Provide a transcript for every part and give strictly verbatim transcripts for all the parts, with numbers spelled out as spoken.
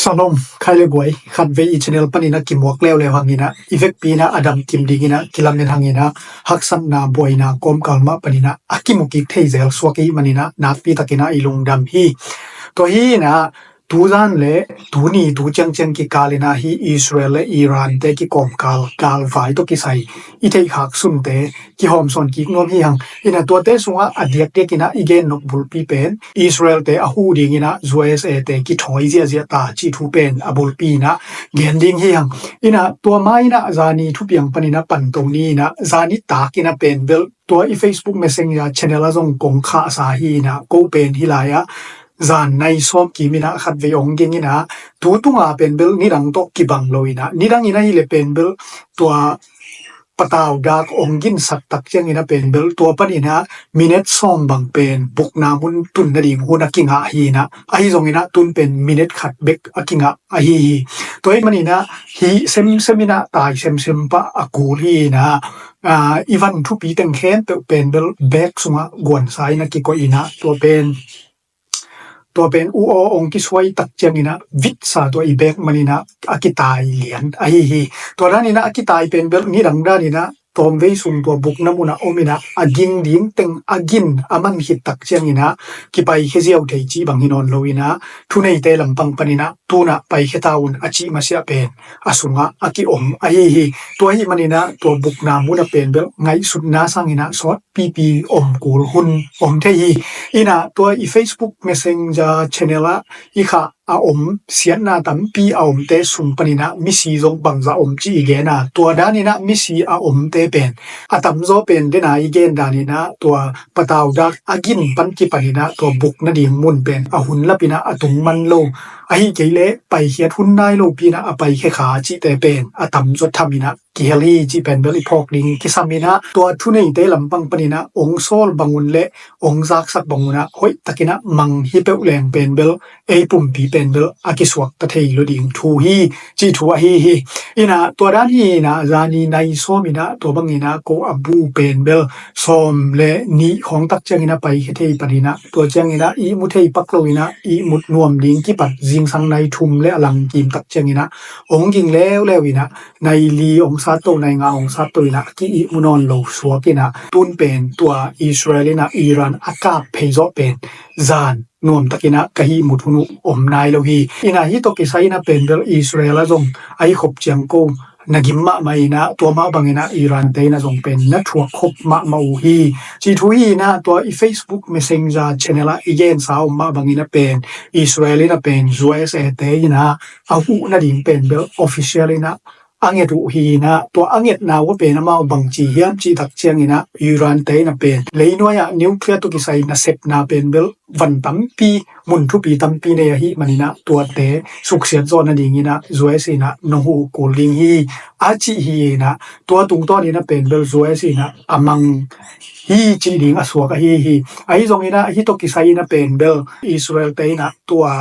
Shalom, khai le guai, khatvei i channel panin a kimuak leuleu hangin a, i vekpi in a a damkim dingin a kilamen hangin a, haksatna buaina kawmkal mah panin a a kimu kik thei zel suak i hih manin a nakpi takin a i lungdam hi. Tua hi in a, tuzan le tuni tu ciangciang kikal in a hih Israel le Iran te kikawmkal galvai tawh kisai i theihkhak sunte kihawmsawn kik nuam hi hang. In a tuate sungah a diakdiak in a i gen nop bulpi pen Israel te a huh dingin a U S A te kithawi ziahziah ta cih thu pen a bulpi in a gen ding hi hang. In a tua ma in a zani thupiang panin a panto ni in a zani tak in a pen bel tua i Facebook Messenger channel ah zong kong khahsa hi in a ko pen hih lai ah zan nai sawm kim in a khatvei ong ging in a tu tunga pen bel nidang tawh kibang lo in a nidang in a hih leh pen bel tua patau dak ong ginsak tak ciangin a pen bel tua panin a minute sawm bang pen bukna mun tun nading hun a kingah hi in a ahi zongin a tun pen minute khat bek a kingah ahi hi. Tua ahih manin a hih semsem in a tai semsem pah a kul hi in a, ah, i van thupi teng khempeuh pen bel bag sungah guansa in a kikoih in a tua pen tua pen u aw ong kisuai tak ciangin a vitsa tua i bag manin a a kitai lian ahi hi. Tua danin a a kitai pen bel nidang danin a tawmvei sung tua bukna mun a om in a a ging ding teng a gin a man khit tak ciangin a kipaikhia ziau thei cih bang hi nawn lo in a thuneite lampang panin a tun a paikhia ta un a cih masiah pen a sungah a kiom ahi hi. Tua ahih manin a tua bukna mun a pen bel ngaihsutna sangin a sawt pipi om kul hun om thei hi. In a tua i Facebook Messenger channel ah i khah a om siatna tampi a omte sung panin a misi zong bangzah om cih i gen a tua danin a misi a omte pen a tamzaw pen den a i gen danin a tua patau dak a gin pan kipanin a tua buk nading mun pen a hun lap in a a tung man lo ahi kei leh paikhiat hun nai lopi in a a paikhia kha cihte pen a tamzaw tham in a kihel hi cih pen bel i phawk ding kisam in a tua thuneite lampang panin a ong sawl bang un le ong zaksak bang un a hoih takin a mang hi peuh leng pen bel ei pumpi pen bel a kisuak ta thei lo ding thu hi cih thu ahi hi. In a tua dan hi in a zani nai sawm in a tua bangin a ko a bu pen bel sawm le nih khawng tak ciangin a paikhia thei panin a tua ciangin a ihmu thei pak lo in a ihmut nuam ding kipat zingsang nai thum le a langkim tak ciangin a ong ging leuleu in a nai li ong sat to, nai nga ong sat to in a ki ihmu nawn lo suak in a tun pen tua Israel in a Iran a kap phei zawh pen zan nuam takin a ka hih mut hun uh om nai lo hi. In a hih tawh kisai in a pen bel Israel ah zong a hih khop ciang ko na gim mahmah in a tua mah bangin a Iran te in a zong pen na thuak khop mahmah uh hi cih thu hi in a tua i Facebook Messenger channel ah i gensa om mah bangin a pen Israel in a pen U S A te in a a huh nading pen bel official in a a nget uh hi in a tua a ngetna uh a pen amau bangci hiam cih tak ciangin a Iran te in a pen leinuai ah nuclear tawh kisai nasepna pen bel van tampi mun thupi tampi nei ahih manin a tuate suksiat zawh nadingin a U S in a nong huh kul ding hi a cih hi in a tua tungtawnin a pen bel U S in a a mang hi cih ding a suak ahi hi. Ahi zongin a hih tawh kisai in a pen bel Israel te in a tua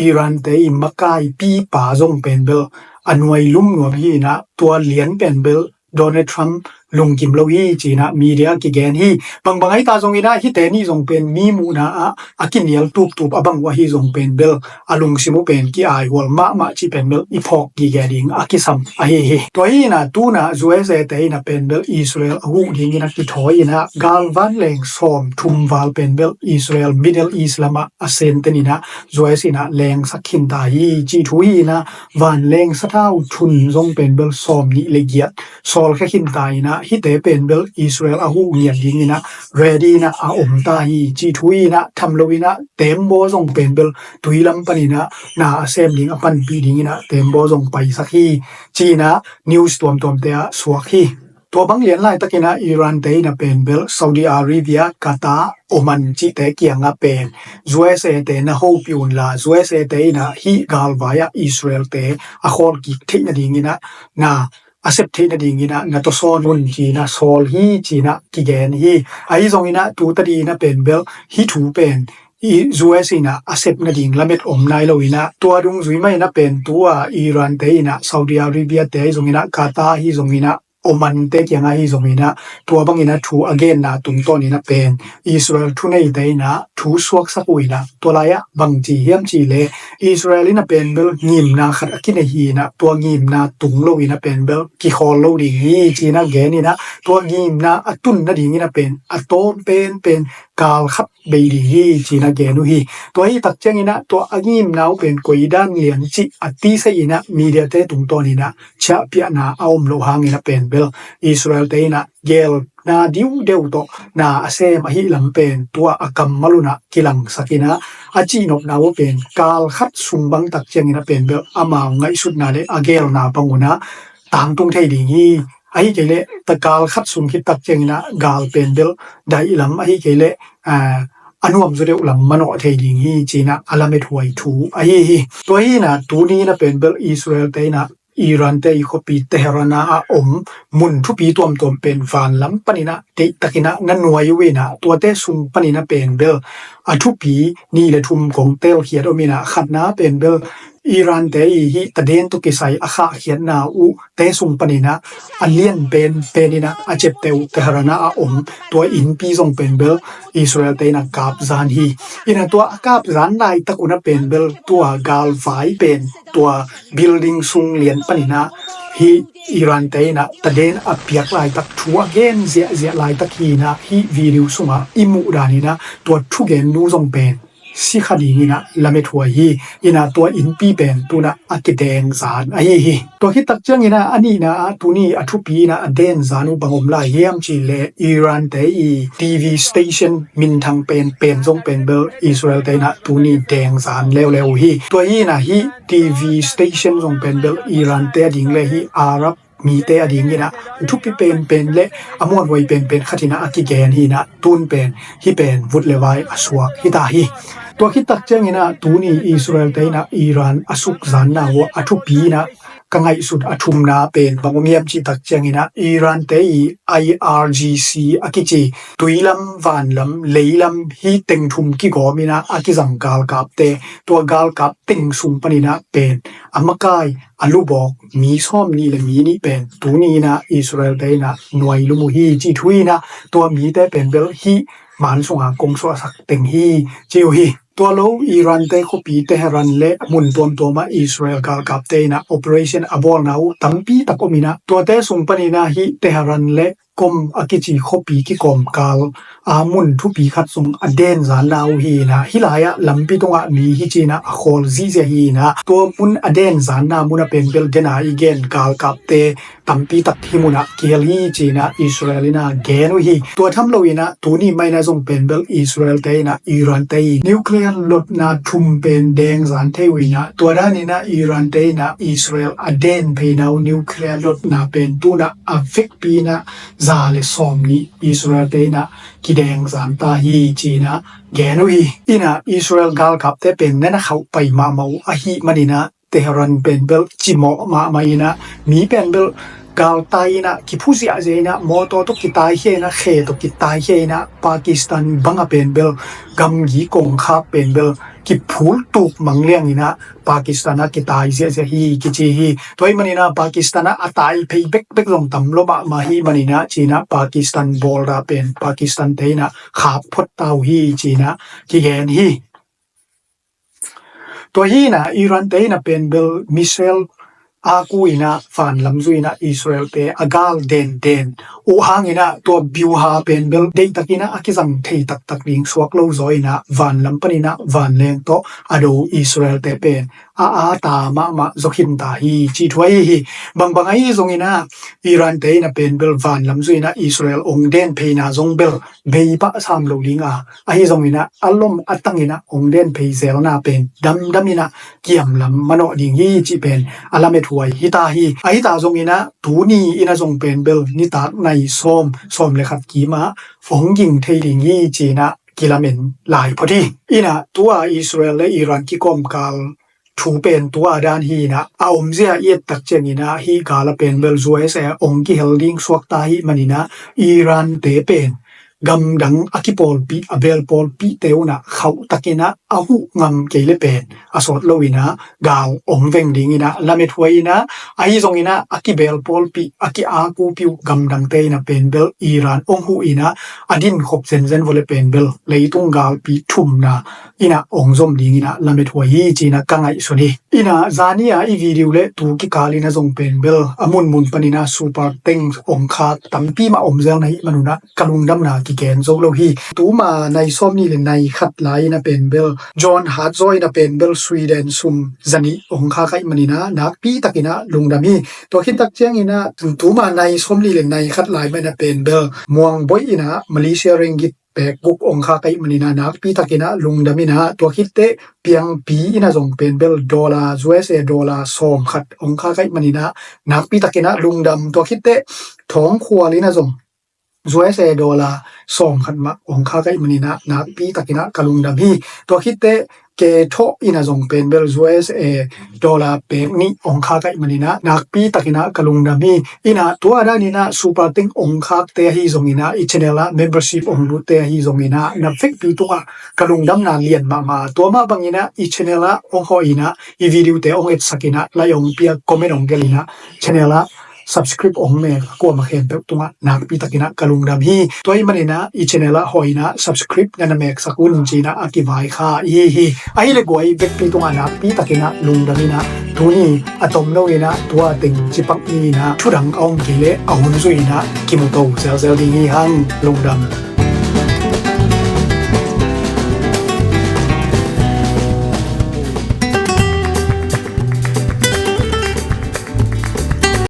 Iran te i makaipipa zong pen bel a nuai lum nuam hi in a tua lian pen bel Donald Trump lungkim lo hi ci in a media kigen hi. Bangbang ahi ta zongin a hihte nih zong pen mi muhna ah a kinial tuptup a bang uh ahi zong pen bel a lungsim uh pen ki-aihual mahmah cih pen bel i phawk gige ding a kisam ahi hi. Tua hi in a tun a U S A te in a pen bel Israel a huh dingin a kithawi in a galvan leng sawm thum val pen bel Israel Middle East lamah a senten in a U S in a lengsak khin ta hi cih thu hi in a van lengsa thau thun zong pen bel sawm nih le giat sawlkhia khin ta in a hihte pen bel Israel a huh ngiat dingin a ready in a a om ta hi cih thu hi in a tham lo in a tembaw zong pen bel tui lam panin a na a sem ding a panpih dingin a tembaw zong paisak hi ci in a news tuamtuamte ah suak hi. Tua bang lian laitakin a Iran te in a pen bel Saudi Arabia, Qatar, Oman cihte kiangah pen U S A te na hopih unla U S A te in a hih galvai ah Israel te a khawl kik theih nadingin a na a sep theih nadingin a na tawsawn un ci in a sawl hi ci in a kigen hi. Ahi zongin a tu tadin a pen bel hih thu pen i U S in a a sep nading lamet om nai lo in a tua dungzui mah in a pen tu a Iran te in a Saudi Arabia te ahi zongin a Qatar ahi zongin a Oman te kiangah hi zongin ah tua bangin ah thu a genna tungtawnin ah pen Israel thuneite in ah thu suaksak uh in ah, tua lai-ah bang ci hiam cih leh Israel in ah pen bel ngimna khat a kinei hi in ah, tua ngimna tung loin ah pen bel kikhawl lo ding hi ci-in ah genin ah, tua ngimna a tun nadingin ah pen a tawm penpen gal khat bei ding hi ci-in ah gen uh hi. Tua hi tak ciangin ah tua a ngimna uh pen koi dan lian cih a tisa in ah media te tungtawnin ah ciahpiahna a om loh hangin ah pen bel Israel te in ah gelna diudeu tawh na a sem ahih lam pen tua a kammal un ah kilangsak in ah, a cihnopna uh pen gal khat sung bang tak ciangin ah pen bel amau ngaihsutna le a gelna bang un ah tangtung thei ding hi. Ahi kei leh ta gal khat sung khit tak ciangin ah gal pen bel daih lam, ahi kei leh a nuam zaw deuh lam manawh thei ding hi ci-in ah a lamethuai thu ahi hi. Tua hi in ah tuni in ah pen bel Israel te in ah Iran te i khuapi Tehran ah a om mun thupi tuamtuam pen vanlam panin ah deihtakin ah na nuai uh in ah, tuate sung panin ah pen bel a thupi nih le thum kong telkhiat om in ah, khatna pen bel Iran te i hih taden tawh kisai a khahkhiatna uh te sung panin ah a lian penpen in ah a ciapteh uh Tehran ah a om tua innpi zong pen bel Israel te in ah kapzan hi. In ah tua a kapzan laitak un ah pen bel tua galvai pen tua building sung lian panin ah hih Iran te in ah taden a piak laitak, thu a gen ziahziah laitak hi in ah, hih video sungah i muh danin ah tua thugennu zong pen si kha dingin ah lamethuai hi. In ah tua innpi pen tu-in ah a kidengzan ahi hi. Tua khit tak ciangin ah a nihna ah tuni a thupi in ah a denzan uh bang om lai hiam cih leh Iran te i TV station minthang penpen zong pen bel Israel te in ah tuni dengzan leuleu uh hi. Tua hi in ah hih TV station zong pen bel Iran te a ding le hih Arab mite a dingin ah thupi penpen le a muanhuai penpen khat in ah a kigen hi in ah, tun pen hih pen vut le vai a suak hi ta hi. Tua khit tak ciangin ah tuni Israel te in ah Iran a sukzanna uh a thupi in ah ka ngaihsut a thumna pen bang om hiam cih tak ciangin ah Iran te i IRGC a kici tuilam, vanlam, leilam hih teng thum kigawm in ah a kizang galkapte, tua galkap teng sung panin ah pen a makai a lubawk mi sawmnih le mi nih pen tuni in ah Israel te in ah nuai lum uh hi ci thu in ah, tua mite pen bel hih man sunga kong suahsak teng hi ci uh hi. Tua lo Iran te khuapi Tehran le mun tuamtuam ah Israel galkapte in ah operation a bawlna uh tampi tak om in ah, tuate sung panin ah hih Tehran le Qom a kici khuapi kikawmkal a mun thupi khat zong a denzanna uh hi in ah, hih lai-ah lampi tungah mi hi ci-in ah a khawl zihziah hi in ah, tua mun a denzanna mun ah pen bel den a i gen galkapte tampi tak hih mun ah kihel hi ci-in ah Israel in ah gen uh hi. Tua tham lo in ah tuni mah in ah zong pen bel Israel te in ah Iran te i nuclear lotna thum pen dengzan thei uh in ah, tua danin ah Iran te in ah Israel a den pheina uh nuclear lotna pen tu-in ah a vekpi in ah za le sawmnih Israel te in ah kidengzan ta hi ci-in ah gen uh hi. In ah Israel galkapte pen na na khauh pai mahmah uh ahih manin ah Tehran pen bel cimawh mahmah in ah, mi pen bel galtai in ah kiphu ziahziah in ah, mawtaw tawh kitaikhia in ah, khe tawh kitaikhia in ah, Pakistan bang ah pen bel gamgi kongkhak pen bel kiphul tuk mangliang in ah Pakistan ah kitai ziahziah hi kici hi. Tua ahih manin ah Pakistan ah a tai phei bekbek zong tam lo mahmah ahih manin ah ci-in ah Pakistan border pen Pakistan te in ah khap phot ta uh hi ci-in ah kigen hi. Tua hi in ah Iran te in ah pen bel missile a ku in ah vanlam zui in ah Israel te a gal denden uh hangin ah tua biuha pen bel deihtakin ah a kizang thei taktak ding suak lo zaw in ah vanlam panin ah vanleng tawh a do Israel te pen a ata mahmah zaw khin ta hi ci thu ahi hi. Bangbang ahi zongin ah Iran te in ah pen bel vanlam zui in ah Israel ong den pheina zong bel bei pah sam lo ding a, ahi zongin ah a lom a tangin ah ong den phei zelna pen damdam in ah kiamlam manawh ding hi cih pen a lamethuai hi ta hi. Ahi ta zongin ah tuni in ah zong pen bel nitak nai sawm, sawm le khat kim ah ong ging thei ding hi ci-in ah kilamen lai phot hi. In ah tua Israel le Iran kikawmkal thu pen tua dan hi in ah, a omzia i et tak ciangin ah hih gal ah pen bel U S A ong kihel ding suak ta ahih manin ah Iran te pen gamdang a kipawlpih, a beel pawlpihte un ah khauh takin ah a huh ngam kei le pen a sawt lo in ah gal ong veng ding in ah lamethuai in ah, ahi zongin ah a kibeel pawlpih, a ki-akupih uh gamdangte in ah pen bel Iran ong huh in ah a dinkhop zenzen vua le pen bel leitung galpi thumna in ah ong zom ding in ah lamethuai hi ci in ah ka ngaihsun hi. In ah zani a i video le tu kikal in ah zong pen bel a munmun panin ah super tank ong khak tampi mah om zel na hih man un ah ka lungdamna kigen zo lo hi. Tuma nai sawmnih le nai khat lai in ah pen bel John Hatzor in ah pen bel Sweden sum zanih ong khak ahih manin ah nakpi takin ah lungdam hi. Tua khit tak ciangin ah tuma nai sawmnih le nai khat lai mah in ah pen bel Muang Boih in ah Malaysia ringgit pek guk ong khak ahih manin ah nakpi takin ah lungdam in ah, tua khit teh Piangpi in ah zong pen bel dollar, U S A dollar sawm khat ong khak ahih manin ah nakpi takin ah lungdam. Tua khit teh Thawng Khual in ah zong U S A dollar sawm khat mah ong khak ahih manin ah nakpi takin ah ka lungdam hi. Tua khit teh Kethawh in ah zong pen bel U S A dollar pek nih ong khak ahih manin ah nakpi takin ah ka lungdam hi. In ah tua dan in ah super tank ong khakte ahi zongin ah, i channel ah membership ong lutte ahi zongin ah na vekpi tungah ka lungdamna lian mahmah. Tua mah bangin ah i channel ah ong hawh in ah, i video te ong etsak in ah, like ong pia, comment ong gelh in ah, channel ah subscribe ong mek a kuamah khempeuh tungah nakpi takin ah ka lungdam hi. Tua ahih manin ah i channel ah hawh in ah subscribe na na meksak un ci in ah a kivaikha i hi hi. Ahih leh guai, vekpi tungah nakpi takin ah lungdam in ah, tuni a tomno in ah tua teng ci pak ni in ah, thu dang a om kei leh a hun zui in ah kimu to zelzel ding hi hang. Lungdam.